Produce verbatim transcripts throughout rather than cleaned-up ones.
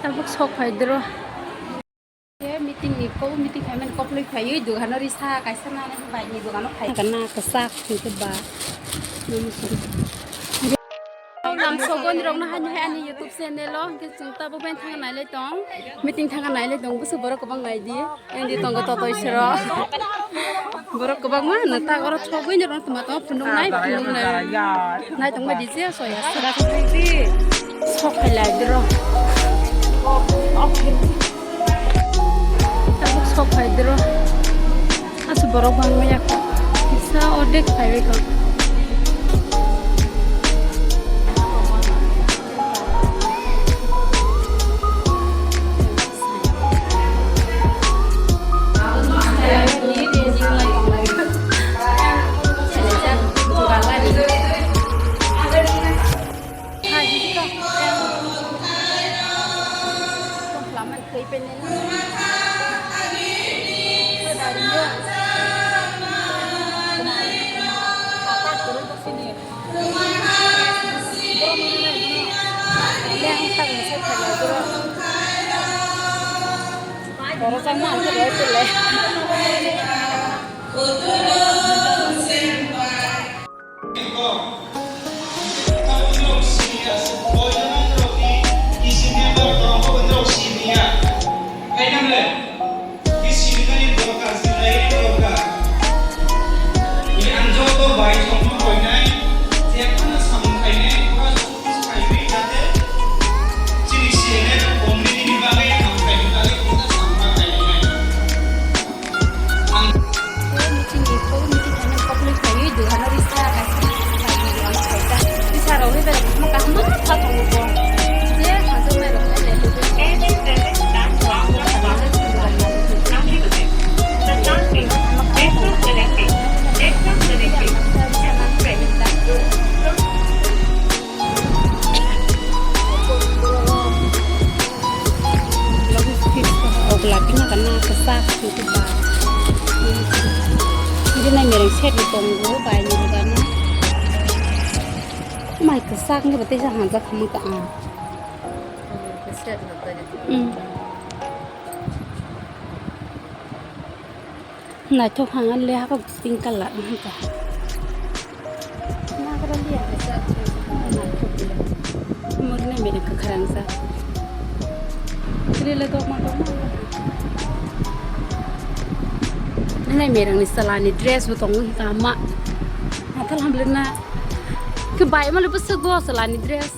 Tabuk sok phai dro. Ye meeting ni ko, meeting khaimani koploi phaiwi dogano risa kaisa nani bai ni dogano phai. Kana kasak singke ba. Nang sogon rok na hani hani YouTube channel o, hingke chwng tabuk bai thang nai le tong. Meeting thang nai le tong, busu borok kwbang nai di. Endi tongo totoi sero. Borok kwbangma no ta oro thogwi no rwng tongma tongo, phunuknai, phunuknai. Nai tongma di je soya. Sok phai lai dro. Tabuk sok phai dro. Asu borok bangma yak. Kisa ordek phai bai kho. Kaitam le, bisi bini borok kachi lai borok ka. Bini ang joto bai songma koinai, jephano samung khainai, bokha sukhu khainai, jate chini C N F community ni bagwi, ang khainai bagwi, bokha samung khainai. Ang Ogola pina kana kasa kasa. Ini nai mereng set ni tongo bai ni gana. Mai kasa ni bete sa hanja khamu ta a. Hmm. Naithok hang le hakhe pink colour wngkha. Nagra liya. Naithok le. Mori na mene kwkhrang sa. Rila dok ma dok ma. Nai merang ni salani dress bo tongo hika ma. Nathal hamle na. Ke bai ma le bwswk go salani dress.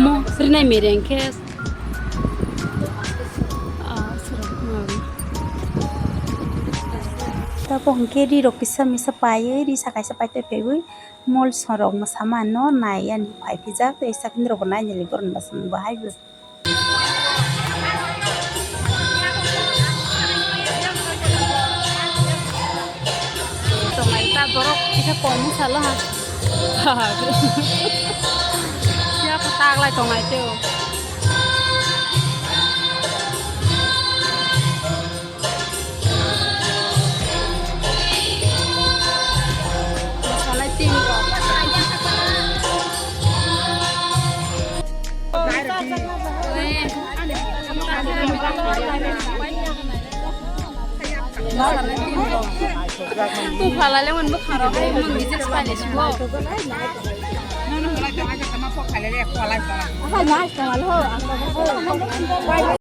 Mo, rinai mereng khe. Ah, sorok, hmm. Tabuk hwnkhe ri rok kisa misa paiwi, ri sakaisa paitwi phaiwi, mol sorok mwsama no nai yani phai phijak, tei sakni rok bo nai nini borok ni bwskango bo hai bo. Tongnai ta borok kisa kom salo ha. Ya ko taglai tongnai teo. Salai tin. Tong phalale mon bwkhang rok hai mon bijil spanish bo.